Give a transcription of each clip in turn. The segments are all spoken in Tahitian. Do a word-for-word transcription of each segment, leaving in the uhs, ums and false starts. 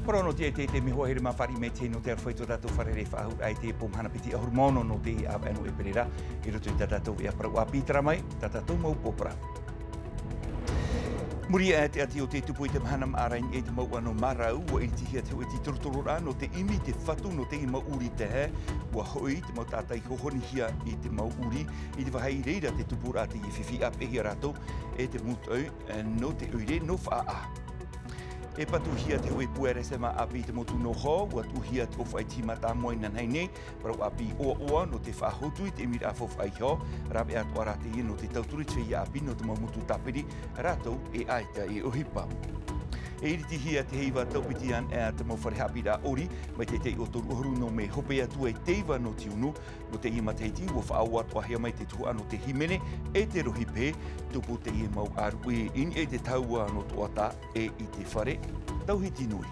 Parau nō te, te, te mea hoa here mā fāriʻi mai te nō te aroha i tō tātou fārerei faʻahou i te pō mahana piti ʻahuru mā ono nō te ʻāvaʻe nō ʻEperēra, i roto i tā tātou veʻa parau ʻāpī terā mai, tā tātou mau pōpara. Muri aʻe te ʻati o te tupu i te mahana maʻarahi i te mouʻa nō Marau, ʻua iritihia te hōʻē tītorotororaʻa nō te ʻimi i te fatu nō teie mau ʻūrī taeaʻe, ʻua hoʻi te mau taʻata i hohonihia i te mau ʻūrī, i te vāhi i reira te tupuraʻa teie fifi ʻāpeʻehia rātou e te mūtoʻi, e, nō te ʻoire nō Faʻaʻā. E patuhia te hōʻē pū R S M A ʻāpī i te motu nō Hō, ʻua tuʻuhia te ʻōfaʻi tīmata moe nanahi nei, parau ʻāpī ʻoaʻoa nō te faʻahotu i te ʻimiraʻa faufaʻa i Hō, rāveʻa atoʻa rā teie nō te tauturu i te feiā ʻāpī nō te mau motu tāpiri, rātou e ʻaita e ʻohipa. E iritihia te heiva taupiti anaʻe a te mau fare haʻapiʻiraʻa ʻori, mai te tahi o toru ʻahuru nō mē hope atu ai te iva nō tiunu, nō teie matahiti, ʻua faʻaʻoatoʻahia mai te tuhaʻa nō te hīmene e te rohi pē, tupu teie mau ʻāruʻi i niʻa i te taua nō Toʻata e i te fare tauhiti nui.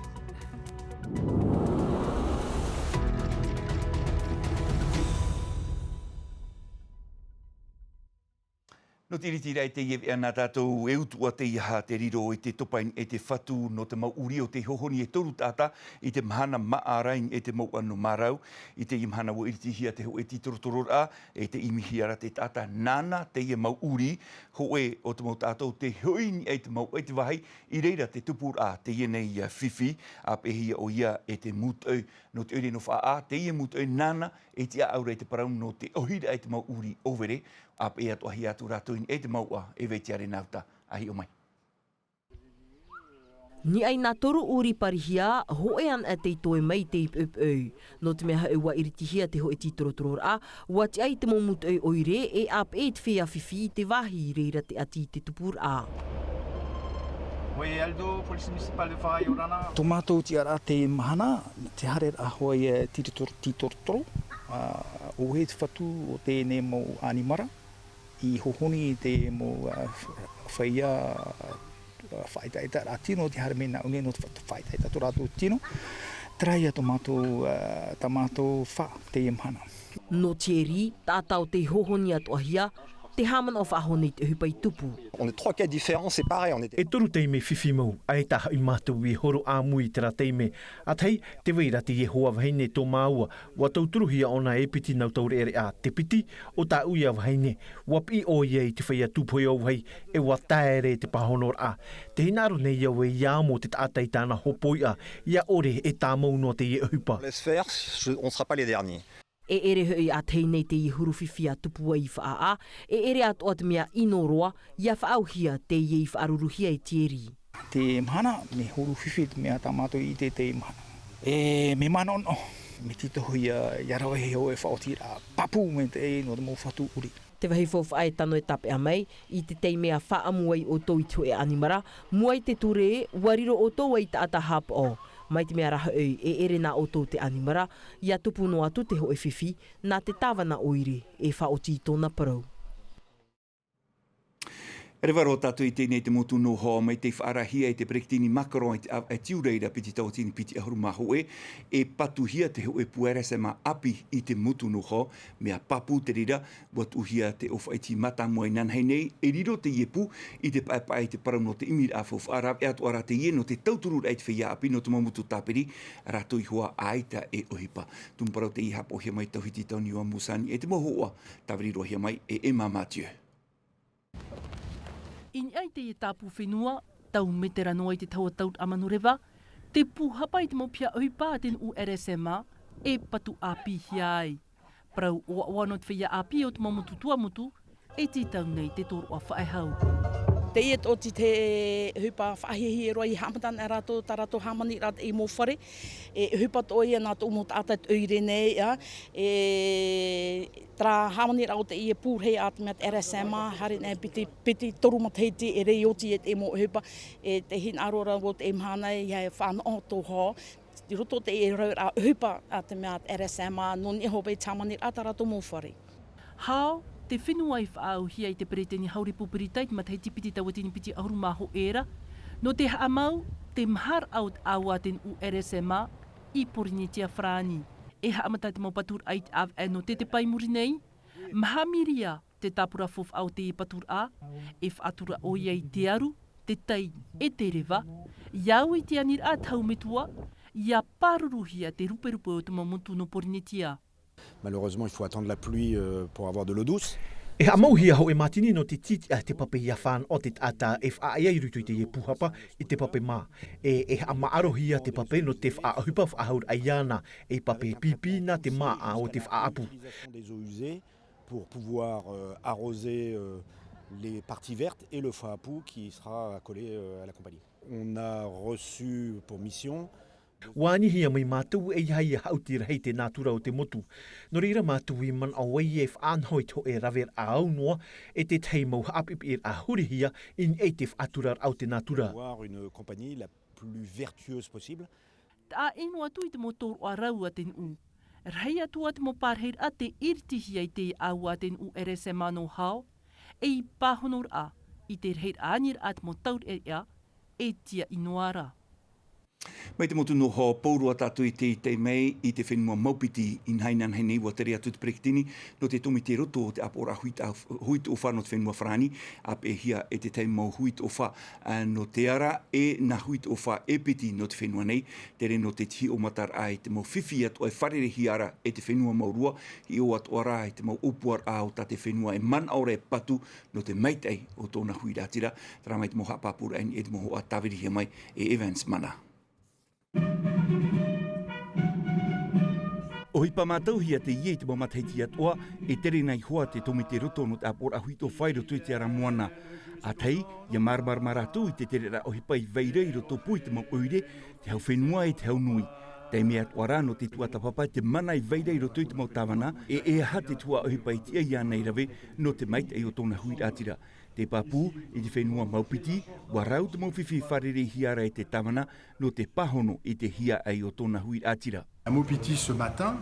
Nō te iritiraʻa i teie veʻa nā tātou e utuʻa teie hā te riro i te topa i niʻa i te fatu nō te mau ʻūrī o te hohoni e toru taʻata i te mahana maʻarahi i te mouʻa nō Marau. I teie mahana ʻua iritihia te hōʻē tītorotororaʻa e te ʻimihia ra te taʻata nāna teie mau ʻūrī, hōʻē o te mau taʻata tē hoʻi i niʻa i te mouʻa i te vāhi i reira te tupuraʻa teie nei fifi, ʻāpeʻehia ʻoia e te mūtoʻi nō te ʻoire nō Faʻaʻā, teie mūtoʻi nāna e tiʻaʻau ra i te parau nō te ʻohiraʻa i te mau ʻūrī ʻōvere, ʻāpeʻe atoʻahia atu rātou i niʻa i te mouʻa e Vaitia Renauta, a hiʻo mai. Niʻa i nā toru ʻūrī parihia, hōʻē anaʻe tei toe mai i te ipuʻipuʻi. Nō te mea hoʻi ʻua iritihia te hōʻē tītorotororaʻa, ʻua tiʻa i te mau mūtoʻi ʻoire e ʻāpeʻe i te feiā fifi i te vāhi i reira te ʻati i te tupuraʻa. Oui, Aldo, police municipale de Faʻaʻā, ʻia ora na. Tō mātou tiʻaraʻa teie mahana, te haereraʻa hoʻi e tītorotoro, tītorotoro, ā, ʻo te fatu o teie nei mau ʻanimara i hohoni i te mau, ā, f-, feiā, ā, faʻaʻetaʻeta rā tino, tē haere mai nā ʻō nei nō te fa-, faʻaʻetaʻeta tō rātou tino. Terā ia tō mātou, ā, tā mātou fā teie mahana. Nō Thierry, taʻata tei hohoni atoʻahia, te haʻamanaʻo faʻahou nei te ʻohipa i tupu. On est trois cas différents, c'est pareil, on est E toru taime fifi mau, ʻaita hoʻi mātou i horo ʻāmui i terā taime. ʻA tahi, tē vai ra teie hoa vahine tō māua, ʻua tauturuhia ʻōna e piti nau taureʻareʻa, te piti o tā ʻoia vahine, ʻua piʻi ʻoia i te feiā tūpohe ʻōvahi, e ʻua taere te pāhonoraʻa. Tē hinaʻaro nei au e ʻia amo te taʻata i tāna hopoiʻa, ʻia ʻore e tāmau noa teie ʻohipa. Laisse faire, je, on sera pas les derniers. E ʻere hoʻi ʻa tahi nei teie huru fifi ʻa tupu ai i Faʻaʻā, e ʻere atoʻa te mea ʻino roa, ʻia faʻaauhia teie i faʻaruruhia e Thierry. Te mahana, mea huru fifi te mea tā mātou i ʻite i teie mahana. E, mea manaʻo, mea tītauhia, ʻia rave hia hōʻē faʻaotiraʻa pāpū maitaʻi nō te mau fatu ʻūrī. Te vāhi faufaʻa e tano e tāpeʻa mai, i te taime ʻa faʻaʻamu ai ʻoutou i te hōʻē ʻanimara, mua i te ture, ʻua riro ʻoutou ei taʻata haʻapaʻo. Mai te mea rā hoʻi, e ʻere nā ʻoutou te ʻanimara, ʻia tupu noa atu te hōʻē fifi, nā te tāvana ʻoire, e faʻaoti i tōna parau. Reva roa tātou i teie nei te motu nō Hō, mai tei faʻaarahia e te peretiteni Macron i te ʻāvaʻe tiurai ra piti tauatini piti ʻahuru mā hōʻē, e patuhia te hōʻē pū R S M A ʻāpī i te motu nō Hō, mea pāpū te reira, ʻua tuʻuhia te ʻōfaʻi tīmata moe nanahi nei, e riro teie pū i te paʻepaʻe i te parau nō te ʻimiraʻa faufaʻa, rāveʻa atoʻa rā teie nō te tautururaʻa i te feiā ʻāpī nō te mau motu tāpiri, rātou iho ā ʻaita e ʻohipa. Tumu parau teie haʻapaʻohia mai Tauhiti Tauniua Musani e te mau hōhoʻa, tāviri roa hia mai e Emma Mathieu. I niʻa i teie tāpū fenua, tau metera noa i te tahua tauraʻa manureva, te pū hapa i te mau piha ʻohipa a te nuʻu R S M A, e patu ʻāpīhia ai. Parau ʻoaʻoa nō te feiā ʻāpī o te mau motu tuamotu, e tītau nei te tōroʻa faʻehau. Teie tō te ʻohipa faʻahiahia roa i haʻamata ana rātou, tā rātou hāmaniraʻa i te mau fare, e ʻohipa tō ia nā tō mau taʻata i te ʻoire nei, ā, e terā hāmaniraʻa o teie pū rahi a te mea te R S M A, haere nei piti, piti toru matahiti e rei oti e te mau ʻohipa, e te hinaʻaro ra o te mahana ia e fānaʻo tō Hō, i roto i te rauʻa ʻohipa a te mea te R S M A, nō niʻa hoʻi te hāmaniraʻa tā rātou mau fare. Hao, te fenua i faʻaauhia i te peretiteni hau repupirita i te matahiti piti tauatini piti ʻahuru mā hōʻē ra, nō te haʻamau, te maharaʻa o te ʻāua a te nuʻu R S M A, i Porinetia Farāni. E haʻamata te mau paturaʻa i te ʻāvaʻe nō Tetepa i muri nei, maha miria te tāpura faufaʻa o teie paturaʻa, e faʻatura ʻoia i te aru, te tai, e te reva, ʻia au i te aniraʻa te hau metua, Ia pāruruhia te ruperupe o te mau motu nō Pōrīnetia. Malheureusement, il faut attendre la pluie, euh, pour avoir de l'eau douce. E haʻamauhia hōʻē mātini nō te tītiʻa te pape ia fānaʻo te taʻata e faʻaea i roto i teie pūhapa i te pape mā. E, e haʻamāʻarohia te pape nō te faʻaʻohipa faʻahauraʻa iāna, e pape pīpī nā te māʻa o te faʻaʻapu. Des eaux usées pour pouvoir, euh, arroser, euh, les parties vertes et le fāʻapu qui sera accolé, euh, à la compagnie. On a reçu pour mission Ua anihia mai mātou e ia haʻaʻati rahi te nātura o te motu. Nō reira mātou i manaʻo ai e faʻanaho i te hōʻē raveraʻa au noa, e tētahi mau haʻapiʻiraʻa hurihia i niʻa i te faʻaturaraʻa o te nātura. Avoir une compagnie la plus vertueuse possible. Taʻa ʻino atu i te mau tōroʻa rau a te nuʻu. Rahi atu ā te mau pārahiraʻa tē iritihia i te ʻāua a te nuʻu Eresema nō Hao, e i pāhonoraʻa i te rahiraʻa aniraʻa te mau taureʻareʻa, e tiaʻi noa rā. Mai te motu nō Hao, pauroa tātou i te, i te mea i te fenua maupiti, inaha inanahi nei ua tere atu te peretiteni nō te tōmite roto o te ʻāpoʻoraʻa huitoʻofa nō te fenua Farāni, ʻāpeʻehia e te tahi mau huitoʻofa, ā, nō te ara, e nā huitoʻofa e piti nō te fenua nei, tere nō te hiʻomataraʻa i te mau fifi atoʻa e fārereihia ra e te fenua maurua, hiʻo atoʻa rā i te mau ʻōpuaraʻa o tā te fenua e manaʻo ra e patu nō te maitaʻi o tōna huiraʻatira, terā mai te mau haʻapāpūraʻa i niʻa i te mau hoʻa tāvirihia mai e Evans Mana. ʻOhipa mātauhia teie i te mau matahiti atoʻa, e tere nei hoʻi te tōmite roto nō te ʻāpoʻoraʻa huitoʻofa i roto i te ara moana. ʻĀtahi, ia māramarama rātou i te tereraʻa ʻohipa i vai ra i roto pū i te mau ʻoire, te hau fenua e te hau nui. Taime atoʻa rā nō te tuatāpapa i te mana i vai ra i roto i te mau tāvana, e, e aha te tuhaʻa ʻohipa i tiʻa iāna i rave nō te maitaʻi o tōna huiraʻatira. Te pāpū, i te fenua maupiti, ua rau te mau fifi fārereihia ra e te tāvana nō te pāhono i te hiaʻai o tōna huiraʻatira. À Maupiti ce matin,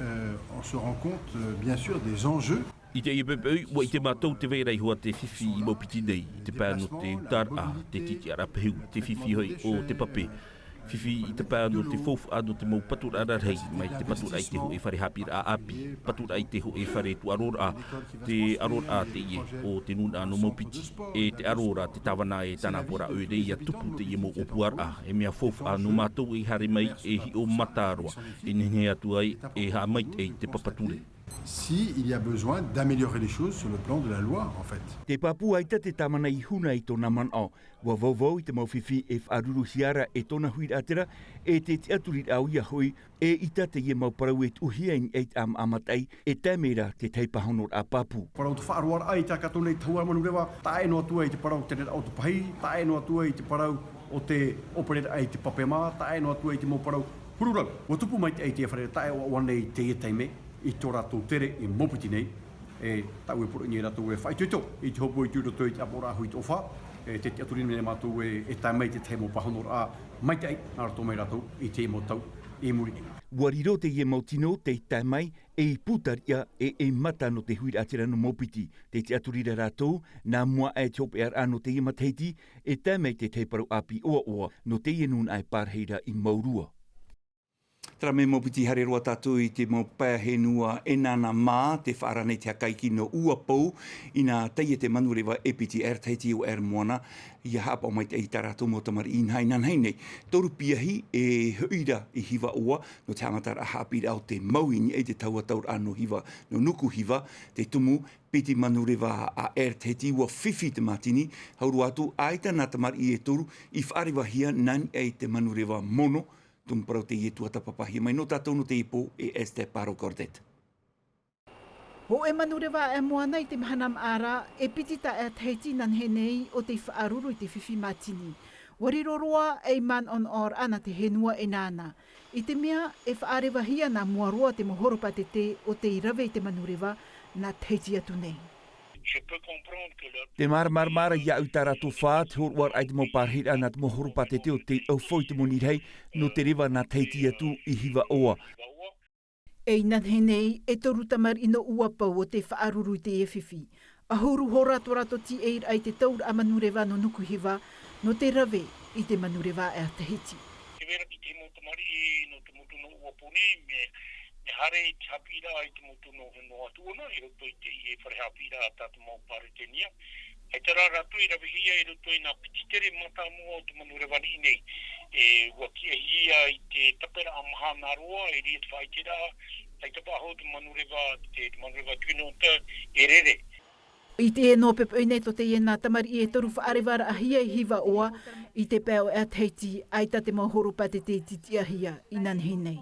euh, on se rend compte, euh, bien sûr, des enjeux. I teie poʻipoʻi, ʻua ʻite mātou tē vai ra iho ā te fifi i Maupiti nei, i te pae nō te utaraʻa, te tītiʻaraʻa pehu, te fifi hoʻi o te pape. Fifi i te pae nō te faufaʻa nō te mau paturaʻa rarahi, mai te paturaʻa i te hōʻē fare haʻapiʻiraʻa ʻāpī, paturaʻa i te hōʻē fare tuʻaroraʻa, te ʻaroraʻa teie o te nūnaʻa nō Maupiti, e te ʻaro ra te tāvana e tāna ʻāpoʻoraʻa ʻoire ia tupu teie mau ʻōpuaraʻa, e mea faufaʻa nō mātou e haere mai e hiʻo mata roa, e nehenehe atu ai e haʻamaitaʻi te papa ture. Si il y a besoin d'améliorer les choses sur le plan de la loi, en fait. Te pāpū ʻaita te tāvana i huna i tōna manaʻo, ua vauvau i te mau fifi e faʻaruruhia ra e tōna huiraʻatira, e te tiʻaturiraʻa ʻoia hoʻi, e ʻita teie mau parau e tuʻuhia i niʻa i te ʻāmaʻa mataʻi, e tae mai ra te tahi pāhonoraʻa pāpū. Parau te faʻaroaraʻa i tā kātou nei te hau manureva, taʻa ʻē noa atu ai te parau o te tereraʻa o te pahī, taʻa ʻē noa atu ai te parau o te ʻōpereraʻa i te pape mā, taʻa ʻē noa atu ai te mau parau huru rau. Ua tupu maitaʻi te fare taʻe ʻoaʻoa nei i teie taime, i tō rātou tere i Maupiti nei, e tāʻu e poroʻi nei rātou e faʻaitoito i te hopoiʻa i roto i te ʻāpoʻoraʻa huitoʻofa, e te tiʻaturi nei mātou e, e tae mai te tahi mau pāhonoraʻa maitaʻi nā roto mai rātou i te mau tau i muri nei. Ua riro teie mau tino tei tae mai ei pūtariʻa e ei mata nō te huiraʻatira nō Maupiti. Te tiʻaturi ra rātou, nā mua aʻe te hopeʻaraʻa nō teie matahiti, e tae mai te tahi parau ʻāpī ʻoaʻoa nō teie nūnaʻa e pārahi ra i Maurua. Terā mai Maupiti, haere roa tātou i te mau pae henua ʻEnana mā, tē faʻaara nei te haka iki nō Uapou, inā teie te manureva e piti, Air Tahiti ʻo Air Moana, ia haʻapaʻo maitaʻi i tā rātou mau tamariʻi inaha, inanahi nei. Toru piahi e hoʻi ra i Hiva ʻoa, nō te haʻamataraʻa haʻapiʻiraʻa o te mau i niʻa i te tahua tauraʻa nō Hiva, nō Nukuhiva, te tumu, piti manureva a Air Tahiti, ua fifi te mātini, hau roa atu, ʻaita nā tamariʻi e toru i faʻarevahia nā niʻa i te manureva mono, tumu parau teie tuatāpapahia mai nō tātou nō teie pō e Esther Paro Cordet. Hōʻē manureva a Air Moana i te mahana maʻa ra, e piti tā Air Tahiti i nehenehe nei ʻo tei faʻaruru i te fifi mātini. Ua riro roa ei manaʻonaʻoraʻa nā te henua ʻEnana. I te mea, e faʻarevahia nā mua roa te mau horopātete ʻo tei rave i te manureva nā Tahiti atu nei. Te māramarama ra iāʻu i tā rātou fā, te hōroʻaraʻa i te mau pārahiraʻa nā te mau horopātete ʻo tei ʻaufau i te moni rahi, nō te reva nā Tahiti atu i Hiva ʻoa. E i nehenehe nei, e toru tamariʻi nō Uapou ʻo tei faʻaruru i teie fifi. ʻAhuru hora tō rātou tīaʻiraʻa i te tauraʻa manureva nō Nukuhiva, nō te rave i te manureva a Air Tahiti. Te vera ki te mau tamariʻi nō te motu nō Uapou nei, mea, mea haere i te haʻapiʻiraʻa i te motu nō, nō Atuona, i roto i teie fare haʻapiʻiraʻa tā te mau Peretania. ʻAita rā rātou i ravehia i roto i nā piti tere mātāmua o te manureva riʻi nei. E ua tiʻahia i te taperaʻa mahana roa, e riro te faʻaiteraʻa, tei te paʻaho te manureva, te, te manureva tuinota, e rere. I teie nō pepe nei tō teie nā tamariʻi e toru faʻarevaraʻahia i Hiva ʻoa, i te pae o Air Tahiti, ʻaita te mau horopātete i tiʻahia, inanahi nei.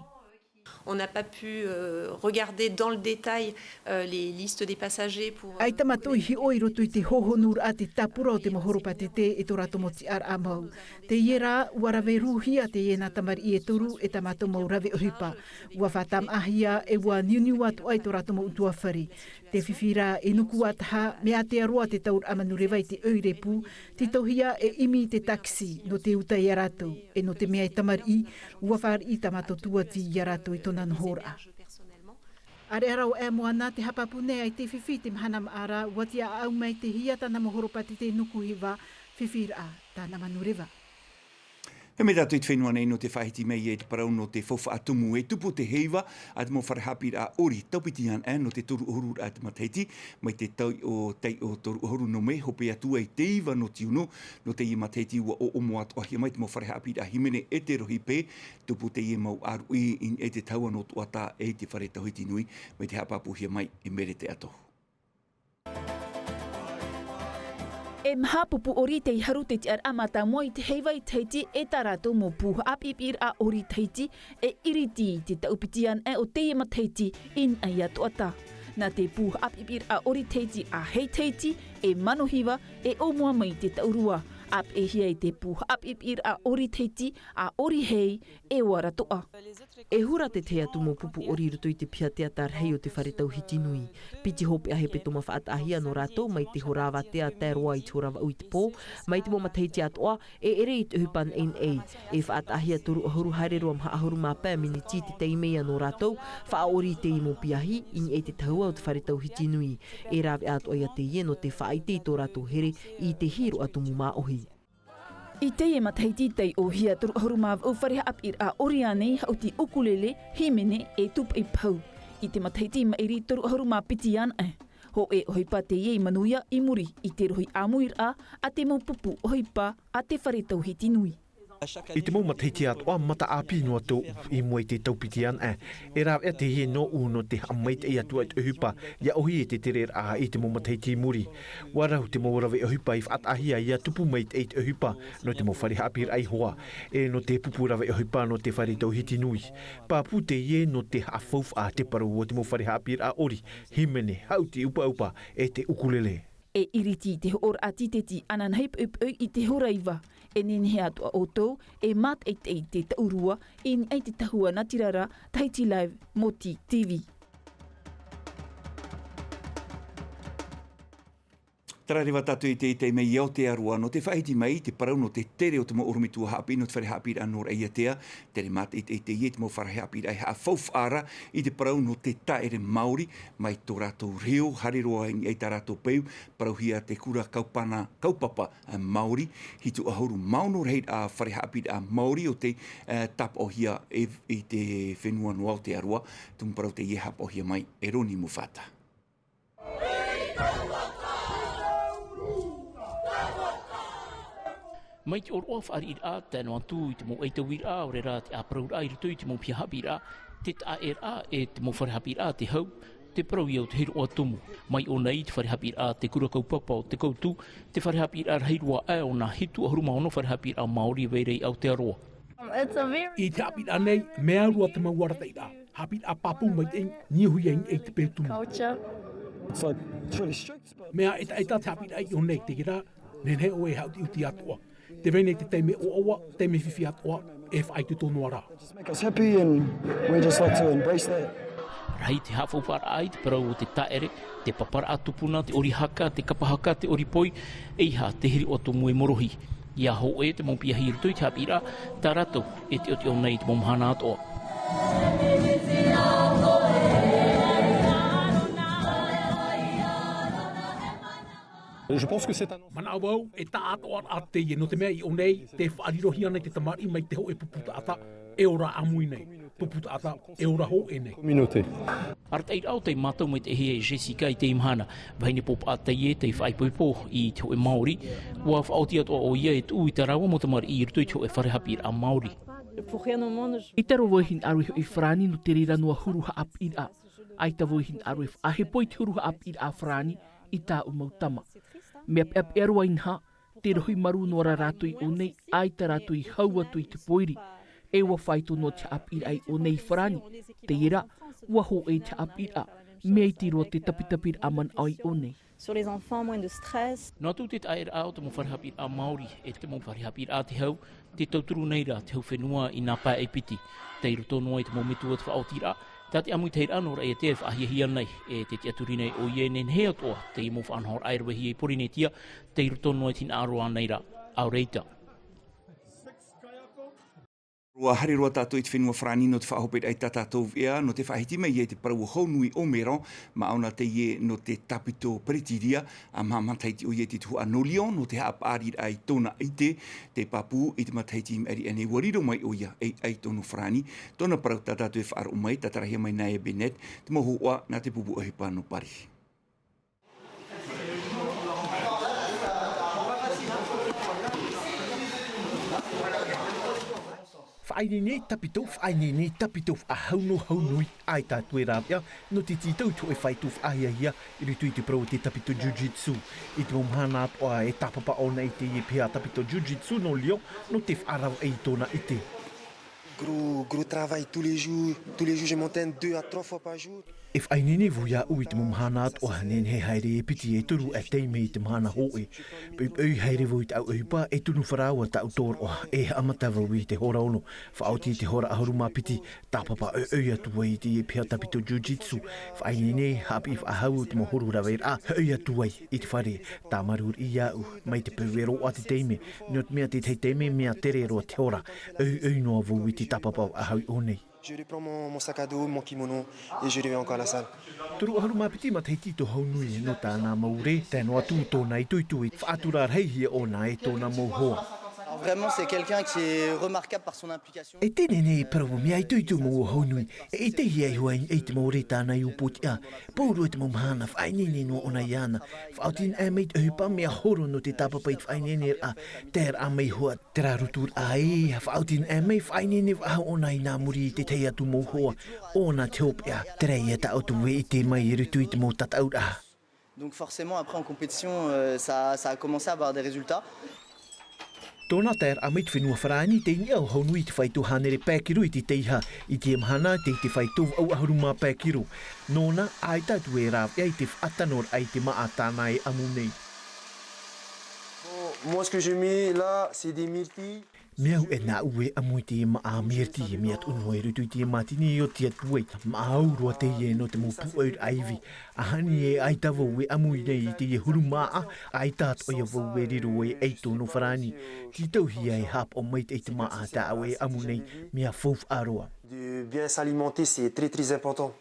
On n'a pas pu, euh, regarder dans le détail, euh, les listes des passagers pour, euh, ʻAita mātou i hiʻo i roto i te hōhonuraʻa te tāpura o te mau horopātete e tō rātou mau tiʻaraʻa mau. Teie rā, ua rave rūhia teie nā tamariʻi e toru e tā mātou mau rave ʻohipa. Ua faʻatamaʻahia e ua niuniu atoʻa i tō rātou mau ʻutuāfare. Te fifi rā e nuku ā taha, mea ātea roa te tauraʻa manureva i te ʻoire pū, tītauhia e ʻimi i te takisi, nō te uta ia rātou, e nō te mea e tamariʻi, ua fāriʻi tā mātou tūati ia rātou i tōna nohoraʻa. ʻAreʻa rā ʻo Moana te haʻapāpū nei ai te fifi i te mahana maʻa ra, ua tiʻaʻau mai te hia tāna mau horopātete nuku hiva, fifiraʻa tāna manureva. E mea tātou i te fenua nei nō te faʻahiti mai e te parau nō te faufaʻa tumu e tupu te heiva a te mau fare haʻapiʻiraʻa ʻori taupiti ana nō te toru ʻahururaʻa te matahiti, mai te taiʻo, taiʻo toru ʻahuru nō Mē, hope atu ai te iva nō tiunu, nō teie matahiti ua ʻōʻomo atoʻahia mai te mau fare haʻapiʻiraʻa hīmene e te rohi pē, tupu teie mau ʻāruʻi i niʻa i te tahua nō Tuaʻatā e te fare tauhiti nui, mai te haʻapāpūhia mai e Mere Teato. E maha pupu ʻori tei haru te tiʻaraʻa mātāmua i te heiva i Tahiti e tā rātou mau pū haʻapiʻiraʻa ʻori Tahiti e iriti i te taupiti ana o teie matahiti i niʻa iā Tuaʻatā. Nā te pū haʻapiʻiraʻa ʻori Tahiti a Hei Tahiti e Mano Hiva e ʻōmua mai i te taurua, ʻāpeʻehia i te pū haʻapiʻiraʻa ʻori Tahiti a ʻOri Hei e ʻOara Toʻa. E hura te tahi atu mau pupu ʻori i roto i te piha teata rahi o te fare tauhiti nui. Piti hopeʻa hepetoma faʻataʻahia nō rātou mai te hora avatea tae roa i te hora vaʻu i te pō, mai te mau matahiti atoʻa, e ʻere i te ʻohipa neʻineʻi. E faʻataʻahia toru ʻahuru haere roa maha ʻahuru mā pae miniti i te taime ia nō rātou, faʻaʻori i teie mau piahi, i niʻa i te tahua o te fare tauhiti nui. E rāveʻa atoʻa ia teie nō te faʻaʻite i tō rātou here i te hīroʻa tumu māʻohi. I teie matahiti taiʻohia toru ʻahuru mā vaʻu fare haʻapiʻiraʻa ʻori ānei, haʻuti ʻukulele, hīmene e tūpaʻi pahu. I te matahiti maʻiri toru ʻahuru mā piti anaʻe. Hōʻē ʻohipa teie i manuia i muri i te rohi ʻāmuiraʻa a te mau pupu ʻohipa a te fare tauhiti nui. I te mau matahiti atoʻa, mataʻāpī noa tōʻu i mua i te taupiti anaʻe. E rāveʻa teie nōʻu nō te haʻamaitaʻi atu i te ʻohipa, ʻia ʻohi e te tereraʻa i te mau matahiti i muri. ʻUa rahu te mau rave ʻohipa i faʻataʻahia ʻia tupu maitaʻi i te ʻohipa nō te mau fare haʻapiʻiraʻa i hoa, e nō te pupu rave ʻohipa nō te fare tauhiti nui. Pāpū teie nō te haʻafaufaʻa te parau o te mau fare haʻapiʻiraʻa ʻori, hīmene, haʻuti ʻupaʻupa, e te ʻukulele. E iriti i te hoʻoraʻa tīteti ananahi poʻipoʻi i te hora iva. E nehenehe atoʻa ʻoutou e mātaʻitaʻi i te taurua i niʻa i te tahua natirara, Tahiti Live, Moti TV. Terā rā tātou i te, i te mea i Aotearoa, nō te faʻahiti mai i te parau nō te tere o te mau ʻorometua haʻapiʻi nō te fare haʻapiʻiraʻa nō Raʻiātea, tere mātaʻitaʻi teie i te mau fare haʻapiʻiraʻa e haʻafaufaʻa ra i te parau nō te tāʻere Māori, mai tō rātou reo, haere roa i niʻa i tā rātou peu, parauhia te kura kaupana, kaupapa, ā, Māori, hitu ʻahuru mā ono rahiraʻa fare haʻapiʻiraʻa Māori o tei, ā, tāpaʻohia e, i te fenua nō Aotearoa, tumu parau teie haʻapaʻohia mai e Roni Mufata. Mai te ʻōroʻa fāriʻiraʻa, tae noa atu i te mau ʻaitauiraʻa, ʻaore rā te ʻāparauraʻa i roto i te mau piha haʻapiʻiraʻa, te tāʻeraʻa e te mau fare haʻapiʻiraʻa te hau, te parau ia o te hīroʻa tumu. Mai ʻōna i te fare haʻapiʻiraʻa te kura kaupapa o Te Koutu, te fare haʻapiʻiraʻa rahi roa aʻe o nā hitu ʻahuru mā ono fare haʻapiʻiraʻa Māori e vai ra i Aotearoa. It's a very I te haʻapiʻiraʻa nei, mea rua te mau arataʻiraʻa. Haʻapiʻiraʻa pāpū maitaʻi, niuhia i niʻa i te peu tumu. Culture. It's like, it's really strict, but Mea ʻetaʻeta te haʻapiʻiraʻa i ʻō nei, teie rā, nehenehe ʻoe e haʻutiʻuti atoʻa. Tē vai nei te taime ʻoaʻoa, taime fifi atoʻa, e faʻaitoito noa rā. Just make us happy and we just like to embrace that. Rahi te haʻafaufaʻaraʻa i te parau o te tāʻere, te paparaʻa tupuna, te ʻori haka, te kapa haka, te ʻori poi, ʻeiaha te hīroʻa tumu e morohi. ʻIa hōʻē te mau piahi i roto i te haʻapiʻiraʻa, tā rātou e teʻoteʻo nei i te mau mahana atoʻa. Je pense que c'est un Manaʻo vau, e taʻatoʻaraʻa teie, nō te mea i ʻō nei, tē faʻarirohia nei te tamariʻi mai te hōʻē pupu taʻata e ora ʻāmui nei. Pupu taʻata e ora hōʻē nei. Communauté. Arataʻiraʻa o tei mātau mai te ʻēhia e Jessica i teie mahana. Vahine pōpaʻa teie tei faʻaipoipo i te hōʻē Māori. Ua faʻaoti atoʻa ʻoia e tuʻu i tā rāua mau tamariʻi i roto i te hōʻē fare haʻapiʻiraʻa Māori. I te aro vau i hinaʻaro i hoʻi farāni nō te reira noa huru haʻapiʻiraʻa. ʻAita vau i hinaʻaro e faʻahepo i te huru haʻapiʻiraʻa farāni i tāʻu mau tama. Mea peʻapeʻa roa inaha, te rohi marū noa rā rātou i ʻō nei, ʻaita rātou i hau atu i te pōiri. E ua faito noa te haʻapiʻiraʻa i ʻō nei i farāni. Teie rā, ua hōʻē te haʻapiʻiraʻa, mea iti roa te tapitapiraʻa manaʻo i ʻō nei. Sur les enfants, moins de stress. Noa atu te taʻeraʻa o te mau fare haʻapiʻiraʻa Māori, e te mau fare haʻapiʻiraʻa te hau, te tauturu nei rā te hau fenua i nā pae piti. Tei roto noa i te mau metua te faʻaotiraʻa, tā te ʻāmuitahiraʻa nō Raʻiātea e faʻahiahia nei, e te tiʻaturi nei ʻoia e nehenehe atoʻa, teie mau faʻanahoraʻa e ravehia i Porinetia, tei roto noa i te hinaʻaro ānei rā, ʻaore ʻaita. Ua haere roa tātou i te fenua Farāni nō te faʻahoperaʻa i tā tātou veʻa, nō te faʻahiti mai i te parau o Haunui Omero, mā ʻōna teie nō te tāpito Peritiria, ʻa maha matahiti ʻoia i te tuhaʻa nō Lyon, nō te haʻapaʻariraʻa i tōna ʻite, te pāpū i te matahiti i maʻiri aʻe nei ua riro mai ʻoia ei ʻaito nō Farāni, tōna parau tā tātou e faʻaroʻo mai, tātarahia mai nā Bennett, te mau hōhoʻa nā te pupu ʻohipa nō Paris. Faʻaineine tāpito, faʻaineine tāpito, faʻahau nō Haunui, ʻaita atu e rāveʻa, nō te tītau i te hōʻē faito faʻahiahia, i roto i te parau o te tāpito jiu-jitsu. I te mau mahana atoʻa e tāpapa ʻōna i teie piha tāpito jiu-jitsu nō Lyon, nō te faʻaravaʻi i tōna ʻite. Gros, gros travail tous les jours. Tous les jours, je m'entraîne deux à trois fois par jour. E faʻaineine vau iāʻu i te mau mahana atoʻa, nehenehe haere e piti e toru ʻa taime i te mahana hōʻē. Poʻipoʻi haere vau i tāʻu ʻohipa, e tunu farāoa tāʻu tōroʻa, e haʻamata vau i te hora ono, faʻaoti i te hora ʻahuru mā piti, tāpapa ʻoiʻoi atu ai i te piha tāpito jiu-jitsu, faʻaineine, haʻapiʻi faʻahou te mau huru raveraʻa, hoʻi atu ai i te fare, tāmarū riʻi iāʻu, mai te peu e roaʻa te taime, nō te mea tētahi taime mea tere roa te hora, ʻoiʻoi noa vau i te tāpapa faʻahou i ʻō nei. Je reprends mon, mon sac à dos, mon kimono, et je reviens encore à la salle. Toru ʻahuru mā piti matahiti tō Haunui nō tāna mau ʻore, tae noa atu tōna itoito i faʻatura rahi ʻōna e tōna mau hoa. Alors vraiment, c'est quelqu'un qui est remarquable par son implication. E teie nei e parau mea itoito mau o Haunui, e ʻitehia iho ai i te mau ʻore tāna i upootiʻa, pauroa te mau mahana faʻaineine noa ʻōna iāna, faʻaoti anaʻe mai te ʻohipa mea horo nō te tāpapa i te faʻaineineraʻa, taeraʻa mai hoʻi, terā roturaʻa ē, faʻaoti anaʻe mai faʻaineine faʻahou ʻōna i nā muri i te tahi atu mau hoa, ʻōna te hopeʻa, terā ia tāʻu e ʻite mai i roto i te mau tataʻuraʻa. Donc forcément, après en compétition, euh, ça, ça a commencé à avoir des résultats. Tōna taeraʻa mai te fenua Farāni, tei niʻa o Haunui i te faito hānere pae kiro i te teiaha, i te mahana tei te faito vaʻu ʻahuru mā pae kiro. Nōna, ʻaita atu e rāveʻa i te faʻatanoraʻa i te māʻa tāna e ʻamu nei. Bon, moi, ce que je mets là, c'est des myrtilles. Mea au e nāʻu e ʻamu i te māʻa mirti, e mea tuʻu noa i roto i te mātini i oti atu ai, māʻa au roa teie nō te mau pūʻoiraʻa ivi. ʻAhani e ʻaita vau e ʻamu i nei i teie huru māʻa, ʻaita atoʻa ia vau e riro ei ʻaito nō Farāni. Tītauhia e haʻapaʻo maitaʻi te māʻa tāʻu e ʻamu nei, mea faufaʻa roa. De bien s'alimenter, c'est très, très important.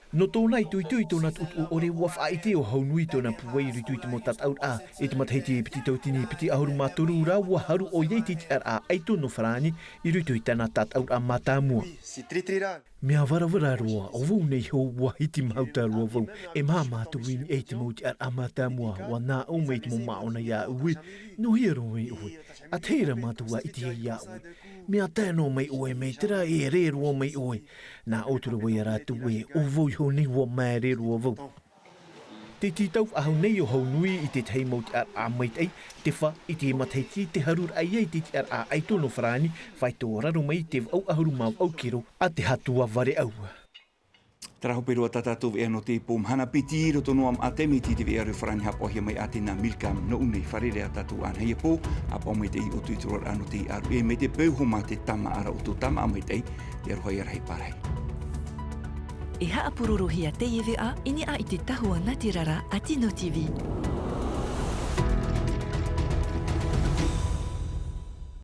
Nō tōna itoito i tōna tuʻutuʻu ʻore, ua faʻaʻite ʻo Haunui i tōna pūai i roto i te mau tataʻuraʻa. I te matahiti e piti tauatini piti ʻahuru mā toru rā, ua haru ʻoia i te tiʻaraʻa ʻaito nō Farāni i roto i tāna tataʻuraʻa mātāmua. C'est très, très rare. Mea varavara roa, ʻo vau nei iho ua hitimahuta roa vau. E maha mātou i niʻa i te mau tiʻaraʻa mātāmua, ua nā ʻō mai te mau māʻona iāʻu ē, nō hea roa mai ʻoe? ʻA tahi ra mātou ʻa ʻite ai iāʻu ē. Mea tae noa mai ʻoe mai terā, e ʻere roa mai ʻoe. Nā ʻō atu ra vau ia rātou ē, ʻo vau iho nei ua māere roa vau. Te tītau faʻahou nei ʻo Haunui i te tahi mau tiʻaraʻa maitaʻi, te fā, i te matahiti, te haruraʻa ia i te tiʻaraʻa ʻaito nō Farāni, faito raro mai i te vaʻu ʻahuru mā vaʻu kiro a te hātua vareʻau. Terā hope roa tā tātou veʻa nō te pō mahana piti, i roto noa maʻa te miti i te veʻa reo Farāni haʻapaʻohia mai ʻātena Milcam. Nō ʻō nei fārerei ā tātou ānei e pō, haʻapaʻo maitaʻi i tō ʻoe tūroraʻa nō teie ʻāruʻe, mai te peu hōmā te tāmāʻaraʻa o tō tāmāʻa maitaʻi, te aroha ia rahi pārahi. E haʻapurorohia teie veʻa i niʻa i te tahua nātirara a Tino TV.